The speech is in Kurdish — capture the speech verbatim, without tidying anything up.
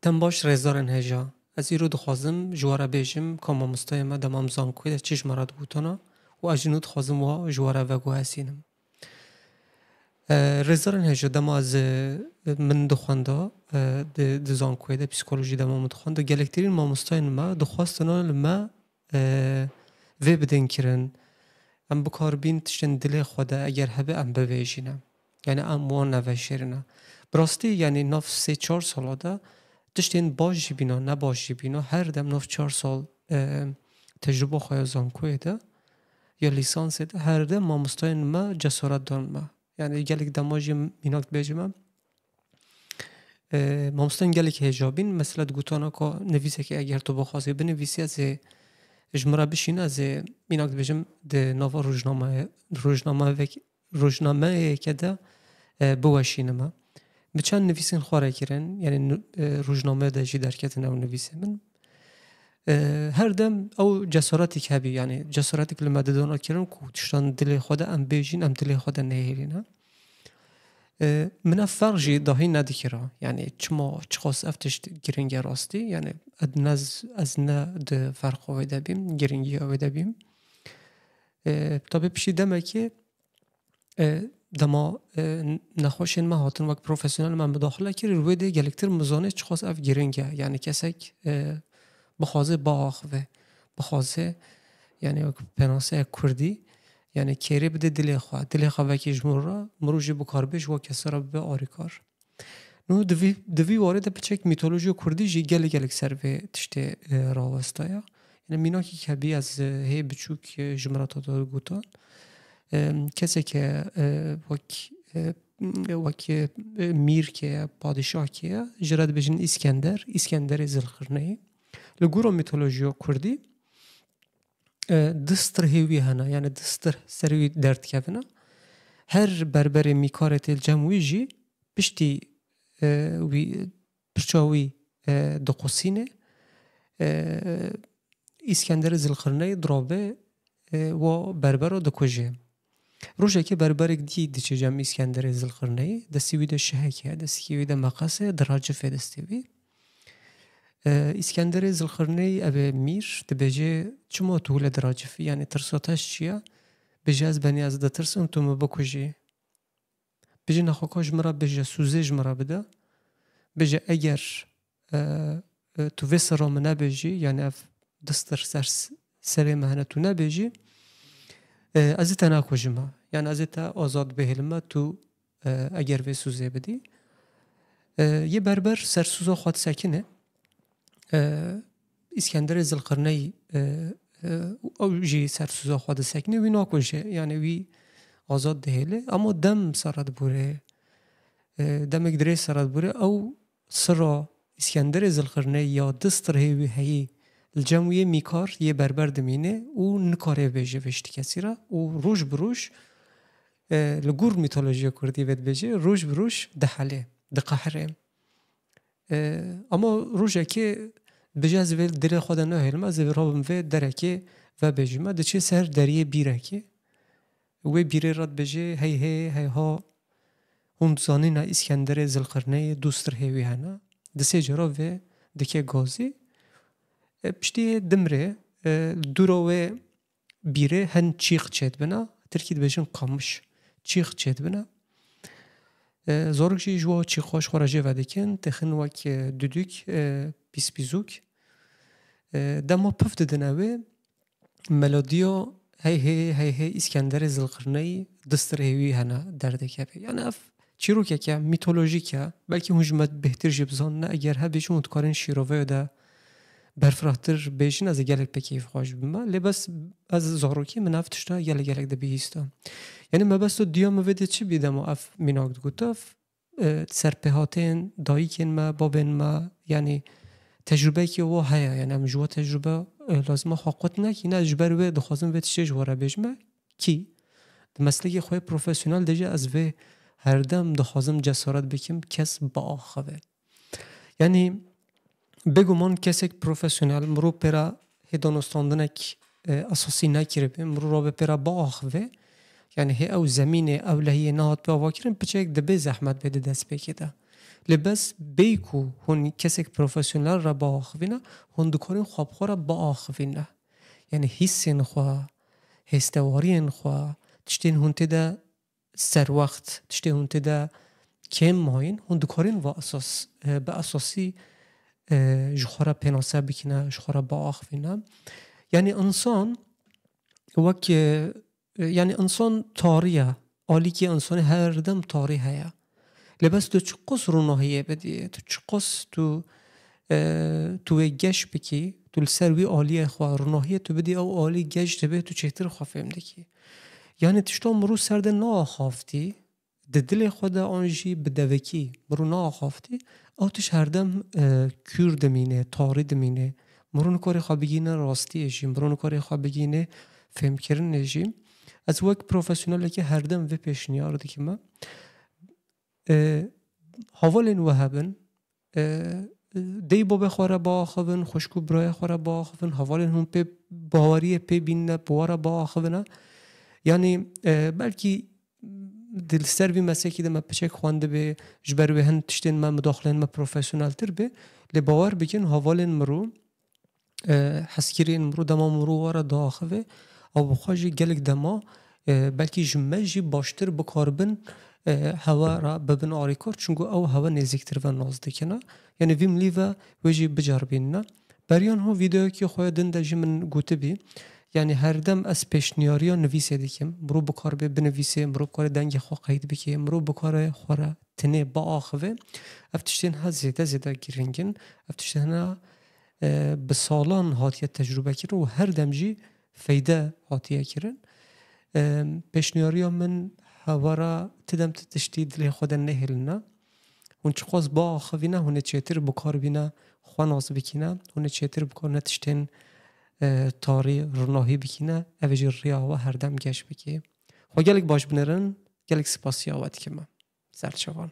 Dem baş rêzdarên hêja. Ez îro dixwazim ji we re bêjim ka mamostayê me dema em zankoyê de çi ji me re digotana û ez jî nû dixwazim wa ji we re veguhesînim. E, rêzdarên hêja, dema ez, e, min dixwenda, e, di, di zankoyê de psîkolojî dema min dixwenda, gelektirîn mamostayên me dixwestina li me, e, vê bidin kirin. Em bikarbîn tiştên dilê xwe de eger hebe em bivêjîne. Yani em wan neveşêrine. Bi rastî, yani nav sê çar sala de tiştên baş jî bîna, ne baş jî bîna, her dem nav çar sal, e, tecrüba xwe ya zankoyê de, ya lîsansê de, her dem mamostayên me cesaret dan me. Yani gelek dema jî mînak dibêjim em, e, mamostayên gelek hêja bîn. Mesela digotana ka nivîsekê eger tu bixwazî binivîsî, ez ê ji min re bişîne, ez ê mînak dibêjim di nava rojnameyê, rojnameyek-, rojnameyeke de, e, biweşînime. Bi çend nivîsên xwe re kirin, yani nu-, e, rojnameyê de jî derketin ew nivîsê min. E, her dem ew cesaretik hebî, yani cesaretik li me didana kirin ku tiştan dilê xwe de em bêjîn, em dilê xwe de nehêlîne. E, min ev ferq jî dahî nedikira. Yani çima, çiqas ev tişt giring e rastî? Yani ez ne, ez ne di ferqa wê de bîm, giringiya wê de bîm. E, tabi piştî demekê, e, dema, e, nexweşên me hatin wek profesyonel me mudaxile kir, wê dê gelektir min zanê çiqas ev giring e. Yani kesek, e, bixwaze biaxive, bixwaze, yani wek pênaseyek kurdî, yani kêrê bide dilê xwe, dilê xwe vekê ji min re, mirov jî bikarbê ji we kesa re bibe arîkar. Nû di vî, di vî warê de piçek mîtolojiya kurdî jî gelek gelek ser vê tiştê, e, rawestaya. Yani mînakî hebî ez, e, hê biçûk, e, ji min re tata gotan. E, keseke, e, wek, e, wek, e, mîrke ye, padîşahke ye, ji re dibêjin Îskender, Îskenderê Zilxirneyî. Li gora mîtolojiya kurdî, e, du strihê wî hene, yani du strih serê wî derdikevine. Her berberê mîkarê tê li cem wî jî piştî, e, wî, pirça wî, e, diqusîne, e, Îskenderê Zilxirneyî dirabe, e, wa berbera dikuje. Rojekê berberek dî diçe cem Îskenderê Zilxirneyî, destî wî de şihek e, destî wî de meqes e, diracifê destê wî. E, Îskenderê Zilxirneyî, ev ê mîr, dibêje, çima tu wile diracifî? Yani tirsa te ji çi ye? Bêje, ez benî ez ditirsim tu min bikujî. Bêje, nexwe ka ji min re bêje, sûzê ji min re bide. Bêje, eger, e, e, tu vê sira min nebêjî, yani ev du strih ser, serê me hene tu nebêjî, e, ez ê te nakujime. Yani ez ê te azad bihêlime, tu, e, eger vê sûzê bidî. E, yê berber ser sûza xwe disekine. E, Îskenderê Zilqirneyî, e, e, ew jî ser sûza xwe disekine, wî nakuje, yani wî azad dihêle, ama dem sere dibûre, e, demek dirêj sere dibûre, ew sira Îskenderê Zilqirneyî ya du strihê wî heyî li cem wî yê mîkar yê berber dimîne û nikare bêje vê tiştî kesî re û roj bi roj, e, li gor mîtolojiya kurdî vê dibêje, roj bi roj dihele, diqehire. E, ama rojekê bêje, ez vê dilê xwe de nahêlim, ez ê rabim vê derekê vebêjime. Diçe ser deriyê bîrekê. Wê bîrê re dibêje, hey hey, hey ha, hûn dizanîne Îskenderê Zilqirneyê du strihê wî hene. Di sê cara vê dike gazî. E, piştî yê dimrê, e, dûra wê bîrê hin çîq çêdibine, tirkî dibêjin kamiş, çîq çêdibine. E, zarok jî ji wa çîqa ji xwe re jê vedikin, têxin wek, e, duduk, e, pîspîzok. E, dema pif didine wê, melodiya hey hey hey hey Îskenderê Zilqirneyî du strihê wî hene derdikeve. Yani ev çîrokeke mîtolojîk e. Belkî hûn ji me bêhtir jî bizanine. Eger hebê jî hûn dikarin şîroveya de berfirehtir bêjin, ez ê gelek pê keyfxweş bime. Lê bes ez zarokî min ev tişta gelek gelek dibihîsta. Yani mebesta diya min vê de çi bî dema ev mînak digot? Ev, e, serpêhatên dayikên me, babên me, yani tecrubeyekî wa heye. Yani em ji wa tecrube, e, lazima xwe qut nekî. Ne, ji ber wê dixwazim vê tiştê ji we re bêjime. Kî di meslekê xwe yê profesyonel de jî ez vê herdem dixwazim cesaret bikim kes biaxive. Yani bêguman kesek profesyonel, mirov pê re hê danostandinek, e, esasî nekiribe, mirov rabe pê re biaxive. Yani hê ew zemînê, ew lehiyê nehat pê avakirin, piçek dibê zehmet bê di destpêkê de. Lê bes bê ku hûn kesek profesyonel re biaxivîne, hûn dikarin xwe bi xwe re biaxivîne. Yani hîsên xwe, hêstewariyên xwe, tiştên hûn tê de serwext, tiştê hûn tê de kêm mayîn, hûn dikarin va esas, e, bi esasî, e, ji xwe re pênase bikine, ji xwe re biaxivîne. Yani insan wek, e, yani insan tarî ye, alîkî insanê her dem tarî heye. Lê bes tu çiqas ronahiyê bidî, tu çiqas tu, e, tu wê geş bikî, tu li ser wî aliyê xwe ronahiyê tu bidî, ew alî geş dibe, tu çêtir xwe fêm dikî. Yani tişta mirû ser de naaxaftî, di dilê xwe de an jî bi devekî mirû naaxaftî, ew tişt herdem, e, kûr dimîne, tarî dimîne. Mirû nikarê xwe bigîne rastiyê jî, mirû nikarê xwe bigîne fêmkirinê jî. Ez wek profesyonelekî herdem vê pêşniyar dikim. E, hevalên we hebin, e, dey babê xwe re biaxivin, xwişk û birayê xwe re biaxivin, hevalên hûn pê baweriyê pê bînine, bi we re biaxivine. Yanî, e, belkî di li ser vî meslekî de me piçek xwendibê, ji ber wê hin tiştên me, mudaxileyên me profesyoneltir bê. Lê bawer bikin, hevalên mirû, e, hezkiriyên mirû, dema mirû we re diaxive, ew bi xwe jî gelek dema, e, belkî ji me jî baştir bikaribin, e, hewe re bibin arîkar, çunku ew hewe nêzîktir ve nas dikine. Yani vî milî ve wê jî biceribînine. Beriyan ho vîdeoyekî xwe ya din de jî min gotibî. Yani herdem ez pêşniyariya nivîsê dikim. Mirov bikaribe binivîsê, mirov bikare dengê xwe qeyd bike, mirov bikare xwe re tinê biaxive. Ev tiştên ha zêde zêde girîng in. Ev tiştên hene, e, bi salan hatiye tecrûbe kirin û her dem jî feyde hatiye kirin. E, pêşniyariya min hewara ti dem ti tiştî dilê xwe de nehêline. Hûn çiqas biaxivîne, hûn ê çêtir bikar bîne, xwe nas bikîne, hûn ê çêtir bikarine tiştên, e, tarî, rinahî bikîne, ev ê jî riya we herdem geş bikê. Xwe gelek baş binêrin, gelek spasiya we dikim. Serçevan.